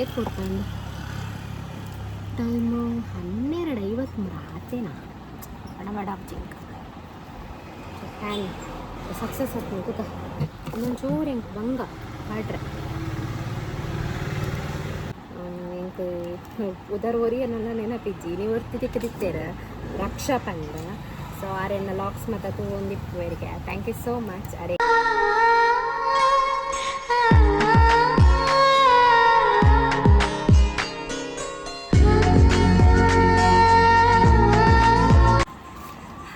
ಏತ್ ಕೊಡ್ತಾಂಡು ಟೈಮು 12:53 ಆತೇನಾ. ಬಡ ಬಡ ಜಿಂಕ್ ಫ್ಯಾನ್ ಸಕ್ಸಸ್ ಆಗ್ತದೆ ಗೊತ್ತಾ. ಒಂದೊಂಚೂರು ಎಂಕ್ ಬಂಗ ಪಾಡ್ರೆ. ಎಂಕ್ ಉದರ್ ಒರಿಯನಲ್ಲ ನೆನಪಿಜ್ಜಿ. ನೀವು ಒರ್ತಿ ತಿಕ್ಕದಿತ್ತೇರ ರಕ್ಷಾ ಪಂಡ. ಸೊ ಆರೆನ್ನ ಲಾಕ್ಸ್ ಮತ ತೂವೊಂದಿಪ್ಪುವೆರಿಗೆ thank you so much ಅರೆ.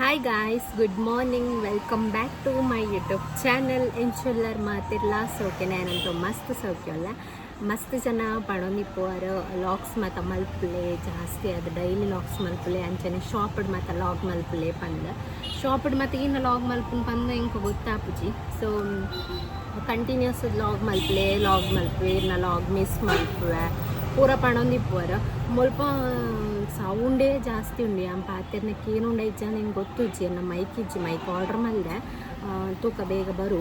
Hi guys, good morning, welcome back to my YouTube channel. ಎಂಚುಲ್ಲರ್ ಮಾತಿರ್ಲ ಸೌಖ್ಯ? ನಾನಂತೂ ಮಸ್ತ್ ಸೌಖ್ಯ ಅಲ್ಲ. ಮಸ್ತ್ ಜನ ಪಡೊಂದಿಪ್ಪುವರು, ಲಾಗ್ಸ್ ಮಾತ ಮಲ್ಪುಲೆ ಜಾಸ್ತಿ, ಅದು ಡೈಲಿ ಲಾಗ್ಸ್ ಮಲ್ಪುಲೆ, ಅಂಚನೆ ಶಾಪ್ಡ್ ಮಾತ ಲಾಗ್ ಮಲ್ಪುಲೆ ಪಂದ್. ಶಾಪ್ಡ್ ಮಾತ ಇನ್ನು ಲಾಗ್ ಮಲ್ಪುನ್ ಪಂದ್ ಎಂಕ್ ಗೊತ್ತಾಪುಜಿ. ಸೊ ಕಂಟಿನ್ಯೂಸ್ ಲಾಗ್ ಮಲ್ಪುಲೆ, ಲಾಗ್ ಮಲ್ಪುವೆ, ಇರ್ನ ಲಾಗ್ ಮಿಸ್ ಮಲ್ಪುವೆ ಪೂರ ಪಣೊಂದಿಪ್ಪುವರು. ಮುಲ್ಪ ಸೌಂಡೇ ಜಾಸ್ತಿ ಉಂಡು. ಯಾನ್ ಪಾತೆರ್ನ ಕೇನುಂಡ ಇಜ್ಜ ನಿಂಗೆ ಗೊತ್ತುಜ್ಜಿ. ಎನ್ನ ಮೈಕ್ ಇಜ್ಜಿ, ಮೈಕ್ ಆರ್ಡರ್ ಮಲ್ದೆ, ತೂಕ ಬೇಗ ಬರು.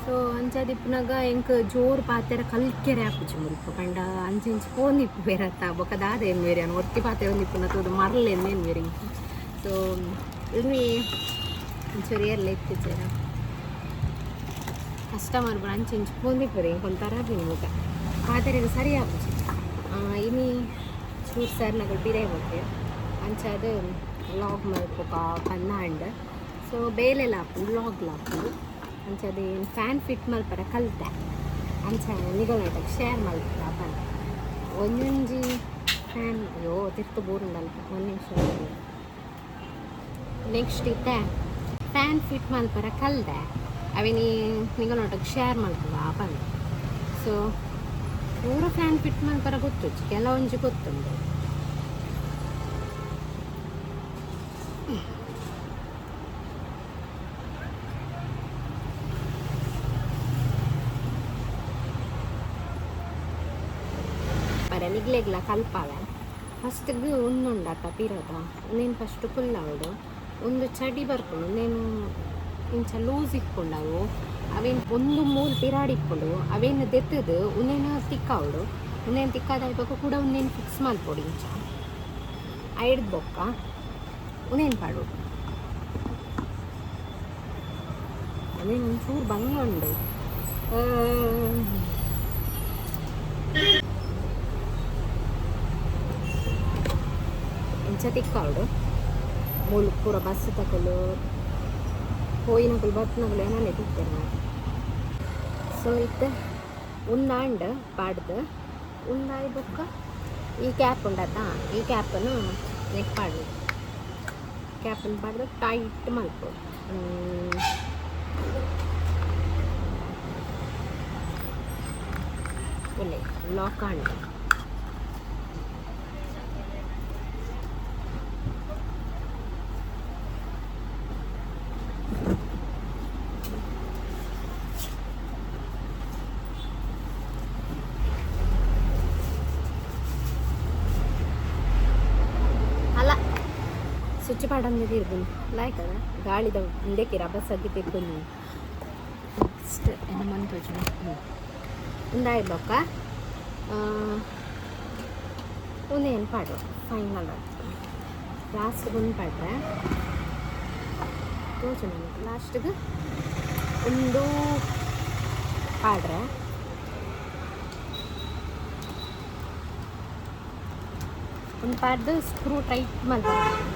ಸೊ ಅಂಚಾದಿಪ್ಪುನಗ ಎಂಕ್ ಜೋರು ಪಾತೆರ ಕಲ್ಕೆರೆ ಆಪುಜಿ ಮುಲ್ಪ. ಪಂಡ ಅಂಚೆ ಇಂಚ ಪೋಂದಿಪ್ಪುವೆರತ್ತ, ಬೊಕ ದಾದ ಎನ್ನುವೆರ್, ಯಾನ್ ಒರ್ತಿ ಪಾತೆರೊಂದಿಪ್ಪುನ ತೂದು ಮರ್ಲ್ ಎನ್ನುವೆರ್ ಎಂಕ್. ಸೊ ಇನ್ನು ಒಂಚೂರು ಏರ್ಲ ಇತ್ತಿಜ್ಜೆರ ಕಸ್ಟಮರ್ ಪೂರ ಅಂಚೆ ಇಂಚ ಪೋಂದಿಪ್ಪುವೆರ್. ಎಂಕ್ ಒಂಥರ ಆಪಿನಿ ಬೊಕ ಪಾತೆರೆಗ್ ಸರಿ ಆಪುಜಿ. ಇನಿ ಚೂರು ಸರ್ನಗಳು ಪಿರೈ ಪೋತೆ, ಅಂಚಾದ್ ಲಾಗ್ ಮಲ್ಪುಕ ಪಂದ್. ಸೊ ಬೇಲೆಲ ಆಪುಂಡು, ಲಾಗ್ಲ ಆಪುಂಡು. ಅಂಚಾದ್ ಏನು ಫ್ಯಾನ್ ಫಿಟ್ ಮಲ್ಪರ ಕಲ್ತೆ, ಅಂಚ ನಿಗಲ್ನೊಟ್ಟಿಗೆ ಶೇರ್ ಮಲ್ಪುಗ ಪಂದ್. ಒಂಜೊಂಜಿ ಫ್ಯಾನ್, ಅಯ್ಯೋ ತಿರ್ತು ಬೂರುಂಡಲ್ಪ, ಒಂದು ನಿಮಿಷ. ನೆಕ್ಸ್ಟ್ ಇತ್ತೆ ಫ್ಯಾನ್ ಫಿಟ್ ಮಲ್ಪರ ಕಲ್ದೆ, ಅವೇನಿ ನಿಗಲ್ನೊಟ್ಟಿಗೆ ಶೇರ್ ಮಲ್ಪುಗ ಪಂದ್. ಸೊ ಪೂರ ಫ್ಯಾನ್ ಫಿಟ್ ಮಲ್ಪರ ಗೊತ್ತುಜ್ಜಿ, ಕೆಲವೊಂಜಿ ಗೊತ್ತುಂಡು. ಪರ ನಿಗ್ಲೆಗ್ಲ ಕಲ್ಪಾವೆ. ಫಸ್ಟ್ಗೆ ಉಂದುಂಡತ್ತ ಪಿರೋದ, ಉಂದೇನು ಫಸ್ಟ್ ಕುಲ್ಲಾವಡು. ಒಂದು ಚಡಿ ಬರ್ಪುಂಡು, ಉಂದೇನು ಇಂಚ ಲೂಸ್ ಇಪ್ಪುಂಡು. ಅವೇನು ಒಂದು ಮೂಲು ಪಿರಾಡಿ ಇಪ್ಪುಂಡು. ಅವೇನು ದೆತ್ತದು ಉಂದೇನು ತಿಕ್ಕಾವಡು. ಉಂದೇನು ತಿಕ್ಕಾದಾಯ್ಬೇಕು ಕೂಡ ಉಂದೇನು ಫಿಕ್ಸ್ ಮಲ್ಪೊಡು ಇಂಚ. ಐಡ್ದು ಬೊಕ್ಕ ಉಂದೇನು ಪಾಡೋಡು. ಅವೇನು ಒಂಚೂರು ಬಂಗ ಉಂಡು. ಇಂಚ ತಿಕ್ಕಾವಡು. ಮೂಲು ಪೂರ ಬಸ್ ತಗೊಳ್ಳು ಪೋಯಿನಕುಲು ಬತ್ತಿನಕುಲು ಏನಾನೆ ತಿಕ್ತೇನೆ. ಸೊ ಇತ್ತೆ ಉಂದಾಂಡ್ ಪಾಡ್ದು ಉಂದಾಯಿ ಬೊಕ್ಕ ಈ ಕ್ಯಾಪ್ ಉಂಡತ್ತ, ಈ ಕ್ಯಾಪನ್ನು ನೆಕ್ ಪಾಡು. ಕ್ಯಾಪನ್ನು ಪಾಡ್ದು ಟೈಟ್ ಮಲ್ಪೊಡು. ಒಳ್ಳೆ ಲಾಕ್ ಆಂಡ್. ಅಲ್ಲ, ಸ್ವಿಚ್ ಪಾಡಂದೆ ತಿರ್ಗುನು ಲಾಯ್ಕದ ಗಾಳಿದ ಉಂದೆಕ್ಕೆ ರಭಸಕ್ಕೆ ತಿರ್ಗುನು. ನೆಕ್ಸ್ಟ್ ಎನ್ನ ಮಂತೋಜು ಉಂದಾಯಿ ಬೊಕ್ಕ ಉಂದೇನು ಪಾಡು. ಫೈನಲ್ ಲಾಸ್ಟ್ಗೆ ಒಂದು ಪಾಡ್ರೆ ತೋಜು ನನಗೆ. ಲಾಸ್ಟ್ಗೆ ಒಂದು ಪಾಡ್ರೆ. ಒಂದು ಪಾಡ್ದು ಸ್ಕ್ರೂ ಟೈಟ್ ಮಲ್ಪೊಡು.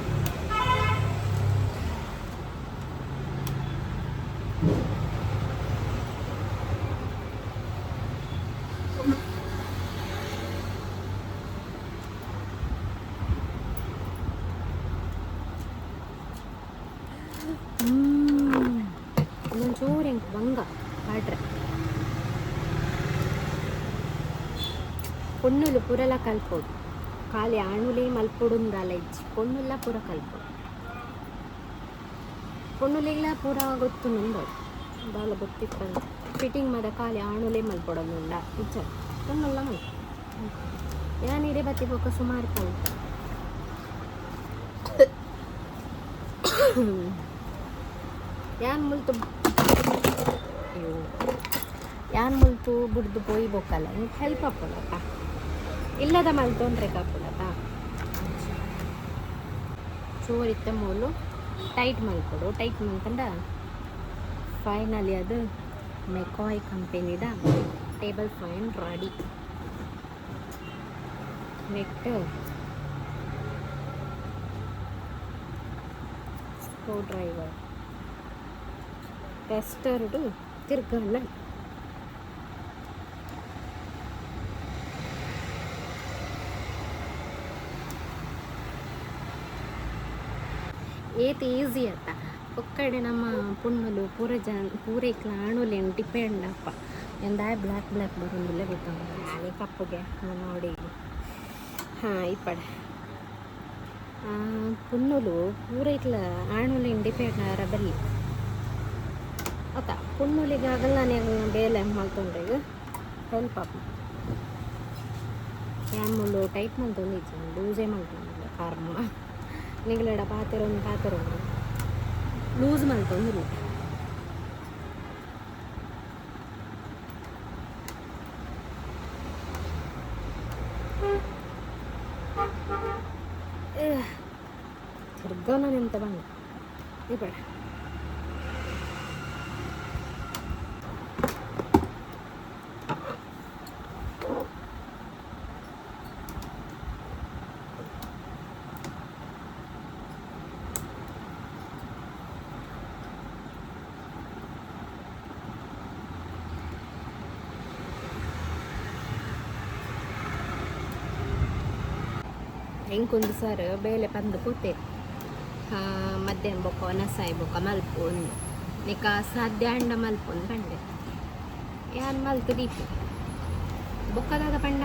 ಒಂದೊಂಚೂರು ಎಂಕ್ ಬಂಗ ಪಾಡ್ರೆ. ಪೊಣ್ಣುಲು ಪೂರೆಲ ಕಲ್ಪೊಡು, ಖಾಲಿ ಆಣುಲೇ ಮಲ್ಪೊಡುಂದಾಲ ಇಜ್ಜಿ. ಪೊಣ್ಣುಲ್ಲ ಪೂರ ಕಲ್ಪೊಡು. ಪೊಣ್ಣುಲೆಗ್ಲ ಪೂರ ಗೊತ್ತುಂಡು. ದಾಲ ಗೊತ್ತಿಪ್ಪಂದ್ ಫಿಟ್ಟಿಂಗ್ ಮಾತ ಖಾಲಿ ಆಣುಲೇ ಮಲ್ಪೊಡೊಂದುಂಡ ಇಜ್ಜ, ಪೊಣ್ಣುಲ್ಲ ಮಲ್ಪ. ಯಾನ್ ಇಡೆ ಬತ್ತಿ ಬೊಕ್ಕ ಸುಮಾರು ಕಲ್ತೆ. ಯಾನ್ ಮುಲ್ತು, ಅಯ್ಯೋ, ಯಾನ್ ಮುಲ್ತು ಬುಡ್ದು ಪೋಯಿ ಬೊಕ್ಕಲ್ಲ ಎಂಕ್ ಹೆಲ್ಪ್ ಆಪುಂಡತ್ತ. ಇಲ್ಲದ ಮಲ್ತೊಂದ್ರೆ ಕಾಪುಡತ ಚೋರಿತ್ತ ಮೂಲು ಟೈಟ್ ಮಲ್ಪೊಡು. ಟೈಟ್ ಮಲ್ತಂಡ ಫೈನಲಿ ಅದು ಮೆಕಾಯ್ ಕಂಪೆನಿದ ಟೇಬಲ್ ಫ್ಯಾನ್ ರೆಡಿ. ನೆಟ್ ಸ್ಕ್ರೂ ಡ್ರೈವರ್ ಟೆಸ್ಟರ್ಡು ತಿರ್ಗಣ್ಣ. ಏತ್ ಈಸಿ ಅತ್ತ. ಒಕ್ಕಡೆ ನಮ್ಮ ಪುಣ್ಣುಲು ಪೂರ ಜನ ಪೂರೈಕ್ಲ ಆಣುಲೆನ್ ಡಿಪೆಂಡ್ ಅಪ್ಪ. ಎಂದಾಯ ಬ್ಲ್ಯಾಕ್ ಬ್ಲ್ಯಾಕ್ ಬರೊಂದುಲ್ಲೆ ಗೊತ್ತುಂಡು ನಾನೇ ಕಪ್ಪುಗೆ ನೋಡಿ. ಹಾಂ, ಇಪ್ಪಡೆ ಪುಣ್ಣುಲು ಪೂರೈಕ್ಲ ಆಣುಲೆನ್ ಡಿಪೆಂಡ್ ಆರ ಬಲ್ಲಿ ಅತ್ತ. ಪುಣ್ಣುಲಿಗೆ ಆಗಲ್ಲ ಬೇಲೆ ಮಲ್ತೊಂಡ್ರೆಗ್ ಹೆಲ್ಪ್ ಆಪ. ಯಾನ್ ಮುಳ್ಳು ಟೈಟ್ ಮಲ್ತೊಂದಿಜ್ಜಿ, ಲೂಸೇ ಮಲ್ತೊಂದಿಲ್ಲ. ಕರ್ಮ, ನಿಗಲೆಡ ಪಾತೆರೊಂದು ಪಾತೆರೊಂದು ಲೂಸ್ ಮಲ್ತೊಂದಿಲ್ಲ. ತಿರ್ಗನ ನಿಂತ ಬಂದ ಈ ಬೇಡ. ಎಂಕೊಂದು ಸರ್ ಬೇಲೆ ಪಂದು ಕೂತೆ ಮಧ್ಯಾಹ್ನ ಬೊಕ್ಕ ಒನಸಾಯಿ ಬೊಕ್ಕ ಮಲ್ಪು ಒಂದು ನಿಕ ಸಾಧ್ಯ ಅಂಡ ಮಲ್ಪು ಒಂದು ಪಂಡೆ. ಯಾನ್ ಮಲ್ತು ದೀಪು ಬೊಕ್ಕದಾದ ಪಂಡ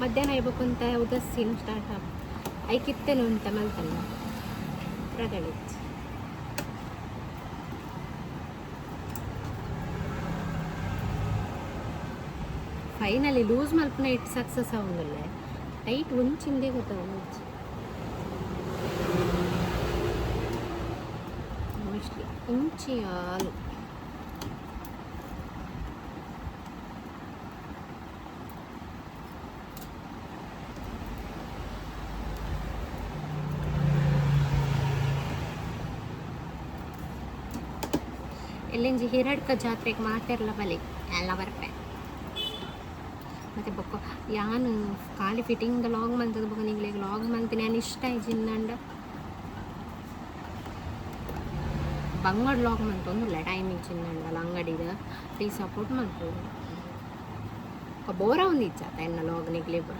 ಮಧ್ಯಾಹ್ನ ಅಂತ ಉದಸ್ಸಿನ ಸ್ಟಾರ್ಟ್ ಆಪ್ ಐಕಿತ್ತೆನು ಅಂತ ಮಲ್ತಲ್ಲ ರಗಳೆಚ್ಚಿ. ಫೈನಲಿ ಲೂಸ್ ಮಲ್ಪುನ it success ಆವೊಂದುಲ್ಲೆ. ಟೈಟ್ ಒಂಚಿಂದೇ ಗೊತ್ತಾವೊಂದಿಜ್ಜಿ. ಮೋಸ್ಟ್ಲಿ ಇಂಚಿ ಹಾಲು. ಎಲ್ಲೆಂಜಿ ಹಿರಡ್ಕ ಜಾತ್ರೆಗೆ ಮಾತೆರ್ಲ ಬಲಿ ಎಲ್ಲ ಬರ್ಪೆ. ಮತ್ತು ಬೊಕ್ಕ ಯಾನ್ ಖಾಲಿ ಫಿಟ್ಟಿಂಗ್ ಲಾಗ್ ಮಲ್ತದ ಬೊಕ್ಕ ನಿಗ್ಲೆಗ್ ಲಾಗ್ ಮಲ್ತಿನಿ ಯಾನ್ ಇಷ್ಟ ಇಜ್ಜಿಂದಂಡ ಬಂಗಡ್ ಲಾಗ್ ಮಲ್ತೊಂದುಲ್ಲೆ. ಟೈಮ್ ಇಜ್ಜಿಂದಂಡಲ ಅಂಗಡಿದ. ಪ್ಲೀಸ್ ಸಪೋರ್ಟ್ ಮಲ್ಪೊಡು. ಬೋರ ಒಂದಿಜ್ಜಾತ ಎನ್ನ ಲಾಗ್ ನಿಗ್ಲೆ ಪೂರ.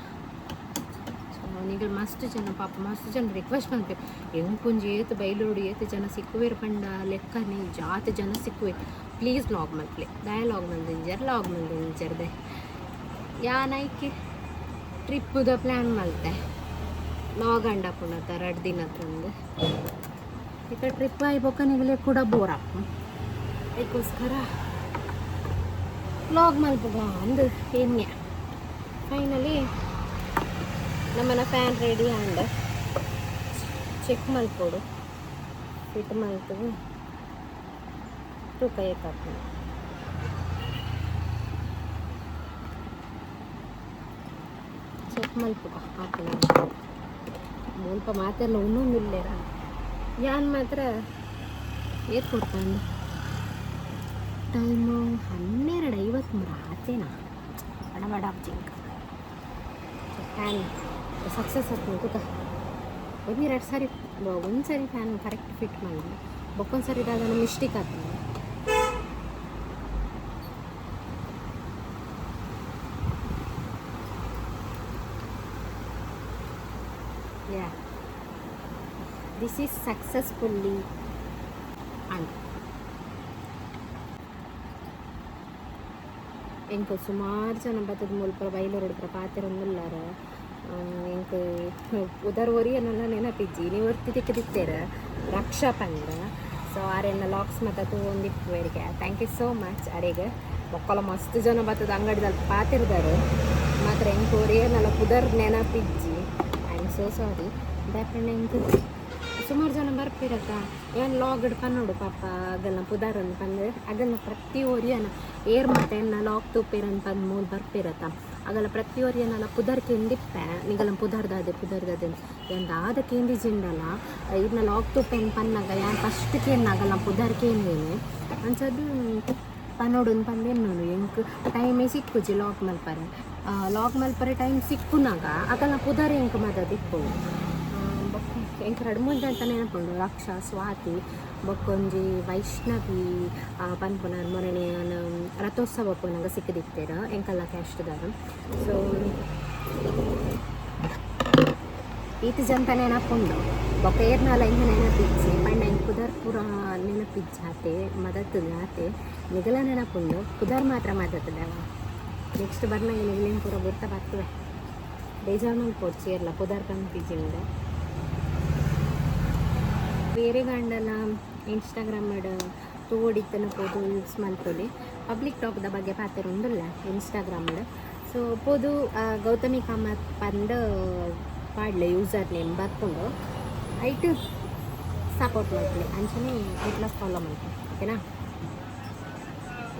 ಸೊ ನಿಗಲ್ ಮಸ್ತ್ ಜನ ಪಾಪ ಮಸ್ತ್ ಜನ ರಿಕ್ವೆಸ್ಟ್ ಮಲ್ಪೆರ್ ಎಂಕೊಂಜಿ ಏತ್ ಬೈಲೂರುಡು ಏತ್ ಜನ ಸಿಕ್ಕುವೆರ್ ಪಂಡ ಲೆಕ್ಕನೆ ಜಾತ್ ಜನ ಸಿಕ್ಕುವೆರ್. ಪ್ಲೀಸ್ ಲಾಗ್ ಮಲ್ಪಲೆ, ದಾಯ ಲಾಗ್ ಮಲ್ದಿಂಜರ್ ಲಾಗ್ ಮಲ್ದಿಂಜರ್ದೆ. ಯಾನ್ ಐಕೆ ಟ್ರಿಪ್ಪುದ ಪ್ಲ್ಯಾನ್ ಮಲ್ತೆ ಲಾಗ್ ಅಂಡ ಪುನತ ರಡ್ಡ್ ದಿನತ್ತಂದು. ಇತ್ತೆ ಟ್ರಿಪ್ ಆಯಿ ಬೊಕ್ಕ ನಿಗಲೆ ಕೂಡ ಬೋರ್ ಆಪುಂಡು. ಐಕೋಸ್ಕರ ಲಾಗ್ ಮಲ್ಪುಗ ಅಂದ್ ಎನ್ಯ. ಫೈನಲಿ ನಮ್ಮನ ಫ್ಯಾನ್ ರೆಡಿ ಆಂಡ್. ಚೆಕ್ ಮಲ್ಪೊಡು, ಫಿಟ್ ಮಲ್ತುದು ತೂಕ ಏತಾಪುಂಡು. ಚೆಕ್ ಮಲ್ಪುಗ ಆಪುಂಡು. ಮುಲ್ಪ ಮಾತೆರ್ಲ ಉನ್ನೊಂದುಲ್ಲೆರ. ಯಾನ್ ಮಾತ್ರ ಏತ್ ಕೊಡ್ತಾಂಡು ಟೈಮು 12:53 ಆತೇನಾ. ಬಡ ಬಡ ಜಿಂಕ್ ಫ್ಯಾನ್ ಸಕ್ಸಸ್ ಆತ್ಮಂಡು ತೂಕ. ಒಂಜಿ ರಡ್ಡ್ ಸಾರಿ, ಒಂದು ಸಾರಿ ಫ್ಯಾನ್ ಕರೆಕ್ಟ್ ಫಿಟ್ ಮಲ್ದೆ ಬೊಕ್ಕೊಂದು ಸಾರಿ ದಾದನ ಮಿಸ್ಟೇಕ್ ಆತ್ಂಡ್. Yeah, this is successfully and ಎಂಕ್ ಸುಮಾರು ಜನ ಬತ್ತದ ಮುಲ್ಪ ಬೈಲೂರುಡು ಪೂರ ಪಾತೆರೊಂದುಲ್ಲೆರ್. ಎಂಕ್ ಪುದರ್ ಒರಿಯನಲ ನೆನಪಿಜ್ಜಿ. ಇನಿ ಒರ್ತಿ ತಿಕ್ಕುದಿತ್ತೆರ್ ರಕ್ಷಾ ಪಂದ್. ಸೊ ಆರೆನ ಲಾಕ್ಸ್ ಮಾತ ತೂವೊಂದಿಪ್ಪುವೆರ್ಗೆ. Thank you so much ಅರೆಗ್. ಬೊಕ್ಕಲ ಮಸ್ತ್ ಜನ ಬತ್ತದ ಅಂಗಡಿದಲ್ಪ ಪಾತೆರ್ದಾರ್ ಮಾತ್ರ ಎಂಕ್ ಒರಿಯನಲ ಪುದರ್ ನೆನಪಿಜ್ಜಿ. I am so sorry. ದಾಯೆ ಎಂಕ್ ಸುಮಾರು ಜನ ಬರ್ಪಿರತ್ತ ಏನ್ ಲಾಗ್ಡ್ ಪನ್ನೋಡು ಪಾಪ ಅಗಲ್ನ ಪುದರ್ ಪಂದ್. ಅಗಲ್ನ ಪ್ರತಿ ಒರಿಯನ ಏರ್ ಮತ್ತೆ ಎನ್ನ ಲಾಗ್ ತೂಪೇರ್ ಅಂತ ಪಂದ್ ಮೂಲು ಬರ್ಪಿರತ್ತ. ಅಗಲ ಪ್ರತಿಯೊರಿಯನಲ ಪುದರ್ ಕೇಂದಿಪ್ಪೆ ನಿಗಲ ಪುದರ್ದಾದೆ ಪುದರ್ದಾದೆ ಎಂದಾದ ಕೇಂದಿ ಜಿಂಡಲ ಇರ್ನ ಲಾಗ್ ತೂಪೆನ್ ಪನ್ನಾಗ ಯಾನ್ ಫಸ್ಟ್ ಕೇನ್ನಾಗಲ್ಲ ಪುದರ್ ಕೇಂದೇನೆ ಅಂಚದು ಪನೋಡುನ್ ಪಂದೆನ್ನೋನು ಎಂಕ್ ಟೈಮೇ ಸಿಕ್ಕುಜಿ ಲಾಗ್ ಮಲ್ಪರೆ. ಲಾಗ್ ಮಲ್ಪರೆ ಟೈಮ್ ಸಿಕ್ಕುನಾಗ ಅಗಲ ಪುದರ್ ಎಂಕ್ ಮದದಿಪ್ಪು. ಬೊಕ್ಕ ಎಂಕ್ ರಡ್ಡ್ ಮೂಜಿ ಅಂತ ನೆನಪುಂಡು, ರಕ್ಷಾ, ಸ್ವಾತಿ, ಬೊಕ್ಕೊಂಜಿ ವೈಷ್ಣವಿ ಪನ್ಪುನ ಮೊನ್ನೆ ಯಾನ್ ರಥೋತ್ಸವ ಪೋನಗ ಸಿಕ್ಕಿದಿತ್ತೆರ್ ಎಂಕಲ್ನ ಕ್ಯಾಸ್ಟ್ದಾರ್. ಸೊ ಈತ್ ಜನತ ನೆನಪುಂಡು. ಬೊಕ್ಕ ಏರ್ನಾಲ ಇಂಚ ನೆನಪಿಜ್ಜಿ ಪಂಡ ಎಂಕ್ ಪುದರ್ ಪೂರ ನೆನಪಿಜ್ಜಾತೆ, ಮದತ್ಂಡ್ ಆತೆ. ನಿಗಲ ನೆನಪುಂಡು, ಪುದರ್ ಮಾತ್ರ ಮದತ್ಂಡವ. ನೆಕ್ಸ್ಟ್ ಬರ್ನಗ ನಿಗಲೆನ್ ಪೂರ ಗುರ್ತ ಬತ್ತುವೆ. ಬೇಜಾರ್ ಮಲ್ಪೊಡ್ಚಿ ಏರ್ಲ ಪುದರ್ ಪನ್ಪಿಜಿಂಡ. ಬೇರೆ ಗಂಡಲ ಇನ್ಸ್ಟಾಗ್ರಾಮ್ ತೋಡಿತ್ತನ ಪೋದು ಯೂಸ್ ಮಲ್ಪೊಲಿ. ಪಬ್ಲಿಕ್ ಟಾಕ್ದ ಬಗ್ಗೆ ಪಾತೆರೊಂದುಲ್ಲ ಇನ್ಸ್ಟಾಗ್ರಾಮ್. ಸೊ ಪೋದು ಗೌತಮಿ ಕಾಮತ್ ಪಂದ್ ಪಾಡ್ಲೆ, ಯೂಸರ್ ನೇಮ್ ಬರ್ಪುಂಡು. ಐಟ್ ಸಪೋರ್ಟ್ ಮಲ್ಪುಲೆ, ಅಂಚನೆ ಐಟ್ಲ ಫಾಲೋ ಮಲ್ಪುಲೆ, ಓಕೆನಾ?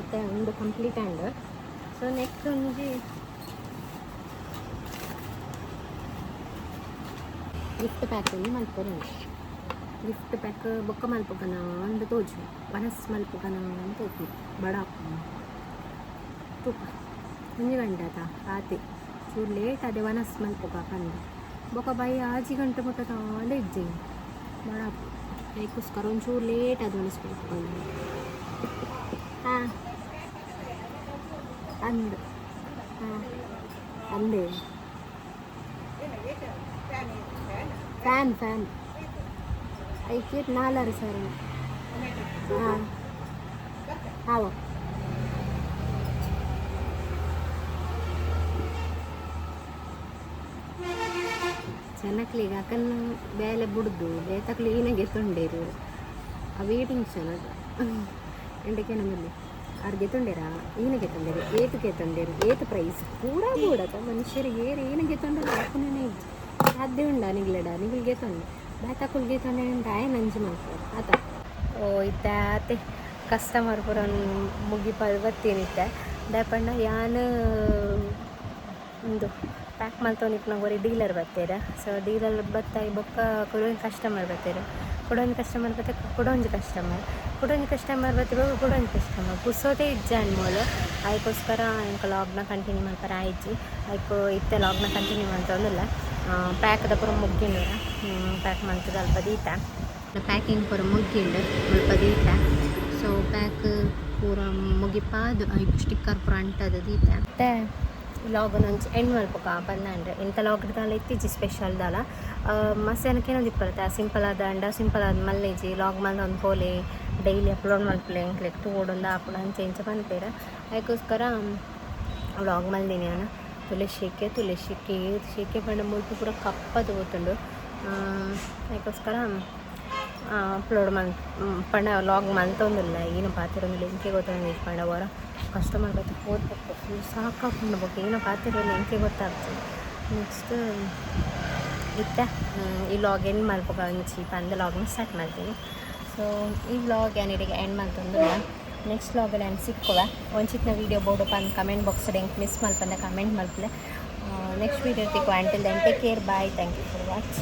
ಇತ್ತೆ ಉಂದು ಕಂಪ್ಲೀಟ್ ಆಂಡ್. ಸೊ ನೆಕ್ಸ್ಟ್ ಒಂಜಿ ಗಿಫ್ಟ್ ಪ್ಯಾಕ್ ಒಂಜಿ ಮಲ್ಪೊಡು. ಗಿಫ್ಟ್ ಪ್ಯಾಕ್ ಬೊಕ್ಕ ಮಲ್ಪುಗನ ಅಂದ್ ತೋಜು, ವನಸ್ ಮಲ್ಪುಗನ ಅಂದ್ ತೋಪು. ಬಡ ತೂಪ, ಒಂಜಿ ಗಂಟೆ ಆತ ಆತೆ, ಚೂರು ಲೇಟ್ ಅದೇ ವನಸ್ ಮಲ್ಪುಗ ಪಂದ್. ಬೊಕ್ಕ ಬಯ್ಯ 6 ಗಂಟೆ ಮುಟ್ಟ ದಾಲ ಇಜ್ಜಿ, ಬಡ ಐಕೋಸ್ಕರ ಒಂಚೂರು ಲೇಟ್ ಅದು ವನಸ್ ಮಲ್ಪುಗ. ಹಾಂ, ಅಂದ್ ಹಾಂ ಅಂದೆ. ಫ್ಯಾನ್ ಫ್ಯಾನ್ ಐಕೆ 4,500. ಹಾಂ, ಆವ. ಜನಕ್ಲಿಗೆ ಅಕಲ್ನ ಬೇಲೆ ಬುಡ್ದು ಬೇತ ಕ್ಲೀನಾಗಿ ಎತ್ತೊಂಡೇರು, ಅವೇ ಟೆನ್ಷನ್ ಅದು. ಎಂಡಕ್ಕೆ ನಮ್ಮಲ್ಲಿ ಆರ್ ಗೆತ್ತೊಂಡೇರಾ, ಈನ ಗೆತ್ತೊಂಡೇರು, ಏತ್ ಗೆತ್ತೊಂಡೇರು, ಏತ್ ಪ್ರೈಸ್ ಪೂರಾ ಬೋಡತ ಮನುಷ್ಯರಿಗೆ. ಏರು ಏನ ಗೆತ್ತೊಂಡಲ್ಲ ಆಪುನೇ ಇಜ್ಜಿ. ಸಾಧ್ಯ ಉಂಡ ನಿಗ್ಲೆಡ? ನಿಗುಲ್ ಗೆತ್ತೊಂಡೆ, ಬೇತಕುಲ್ ಗೆತ್ತೊಂಡೆ ಆಯೆ ನಂಜಿ ಮಲ್ಪುವೆರ್ ಆತ. ಓ, ಇತ್ತೆ ಆತೆ, ಕಸ್ಟಮರ್ ಪೂರ ಮುಗಿಪಾದ್ ಬತ್ತೀನಿ ಇತ್ತೆ. ದಾಯೆ ಪಂಡ ಯಾನ್ ಉಂದು ಪ್ಯಾಕ್ ಮಲ್ತೊಂದಿಪ್ಪುನಗ ಒರಿ ಡೀಲರ್ ಬತ್ತೆರ್. ಸೊ ಡೀಲರ್ ಬತ್ತಾಯಿ ಬೊಕ್ಕ ಕುಡೊಂಜಿ ಕಸ್ಟಮರ್ ಬತ್ತೆರ್. ಕುಡೊಂಜಿ ಕಸ್ಟಮರ್ ಬತ್ತೆ, ಕುಡೊಂಜಿ ಕಸ್ಟಮರ್, ಕುಡೊಂಜಿ ಕಸ್ಟಮರ್ ಬತ್ತಿ ಬೊಕ್ಕ ಕುಡೊಂಜಿ ಕಸ್ಟಮರ್. ಪುರ್ಸೋತೆ ಇಜ್ಜಾಂಡ್ ಮೂಲು. ಐಕೋಸ್ಕರ ಎಂಕ್ ಲಾಗ್ನ ಕಂಟಿನ್ಯೂ ಮಲ್ಪರೆ ಆಯ್ಜಿ. ಐಕ್ ಇತ್ತೆ ಲಾಗ್ನ ಕಂಟಿನ್ಯೂ ಮಲ್ತೊಂದುಲ್ಲೆ. ಪ್ಯಾಕ್ದ ಪೂರ ಮುಗ್ದಿಂಡ್, ಪ್ಯಾಕ್ ಮಲ್ತುದು ಅಲ್ಪ ದೀತ. ಪ್ಯಾಕಿಂಗ್ ಪೂರ ಮುಗ್ದಿಂಡ್, ಮುಲ್ಪ ದೀತ. ಸೊ ಪ್ಯಾಕ್ ಪೂರ ಮುಗಿಪಾದ್ ಐಕ್ ಸ್ಟಿಕ್ಕರ್ ಪೂರ ಅಂಟದ್ ದೀತ. ಇತ್ತೆ ಲಾಗನ್ ಒಂಜಿ ಎಂಡ್ ಮಲ್ಪುಗ ಪಂದಾಂಡ್. ಇಂತ ಲಾಗ್ ದಾಲ ಇತ್ತಿಜಿ ಸ್ಪೆಷಲ್ ದಾಲ. ಮಸ್ತ್ ಜನಕ್ಕೆ ಏನೊಂದು ಸಿಂಪಲ್ ಆದ ಸಿಂಪಲ್ ಆದ್ ಮಲ್ಲೆಜಿ, ಲಾಗ್ ಮಲ್ತೊಂದು ಪೋಲೆ, ಡೈಲಿ ಅಪ್ಲೋಡ್ ಮಲ್ಪುಲೆ, ಎಂಕ್ಲೆಗ್ ತೂವೊಡೊಂದು ಆಪುಂಡು, ಅಂಚ ಇಂಚ ಪನ್ಪೆರ್. ಐಕೋಸ್ಕರ ವ್ಲಾಗ್ ಮಲ್ದಿನಿ ಯಾನ್. ತುಲೆ ಶೆಕೆ, ತುಲೆ ಶೆಕೆ, ಏತ್ ಶೆಕೆ ಪಂಡ ಮುಲ್ಪ ಪೂರ ಕಪ್ಪದು ಪೋತುಂಡು. ಐಕೋಸ್ಕರ ಅಪ್ಲೋಡ್ ಮಲ್ ಪಂಡ ಲಾಗ್ ಮಲ್ತೊಂದುಲ್ಲ. ಏನು ಪಾತೆರೊಂದುಲ್ಲ, ಎಂಕೆ ಗೊತ್ತೊಂದು. ಪಂಡ ಒರ ಕಸ್ಟಮರ್ ಬತ್ತ್ ಪೋದು ಬೊಕ್ಕ ಫುಲ್ ಸಾಕಾಪುಂಡು. ಬೊಕ್ಕ ಏನು ಪಾತೆರೊಂದು ಎಂಕೆ ಗೊತ್ತಾಗ್ತದೆ. ನೆಕ್ಸ್ಟ್ ಇತ್ತೆ ಈ ವ್ಲಾಗ್ ಎಂಡ್ ಮಲ್ಪುಗ ಒಂಜಿ ಪಂದ್ ಲಾಗ್ನ ಸ್ಟಾರ್ಟ್ ಮಲ್ತೀನಿ. ಸೊ ಈ ವ್ಲಾಗ್ ಯಾನ್ ಇಡೆಗ್ ಎಂಡ್ ಮಲ್ತೊಂದುಲ್ಲ. ನೆಕ್ಸ್ಟ್ ವ್ಲಾಗಲ್ಲಿ ಯಾನ್ ಸಿಕ್ಕುವೆ. ಒಂಚಿತ್ನ ವೀಡಿಯೋ ಬೋಡು ಪಂದ್ ಕಮೆಂಟ್ ಬಾಕ್ಸ್ ಎಂಕ್ ಮಿಸ್ ಮಲ್ಪಂದೆ ಕಮೆಂಟ್ ಮಲ್ಪುಲೆ. ನೆಕ್ಸ್ಟ್ ವೀಡಿಯೋ ತಿಕ್ಕುವ. Until then, take care, bye, thank you for watch.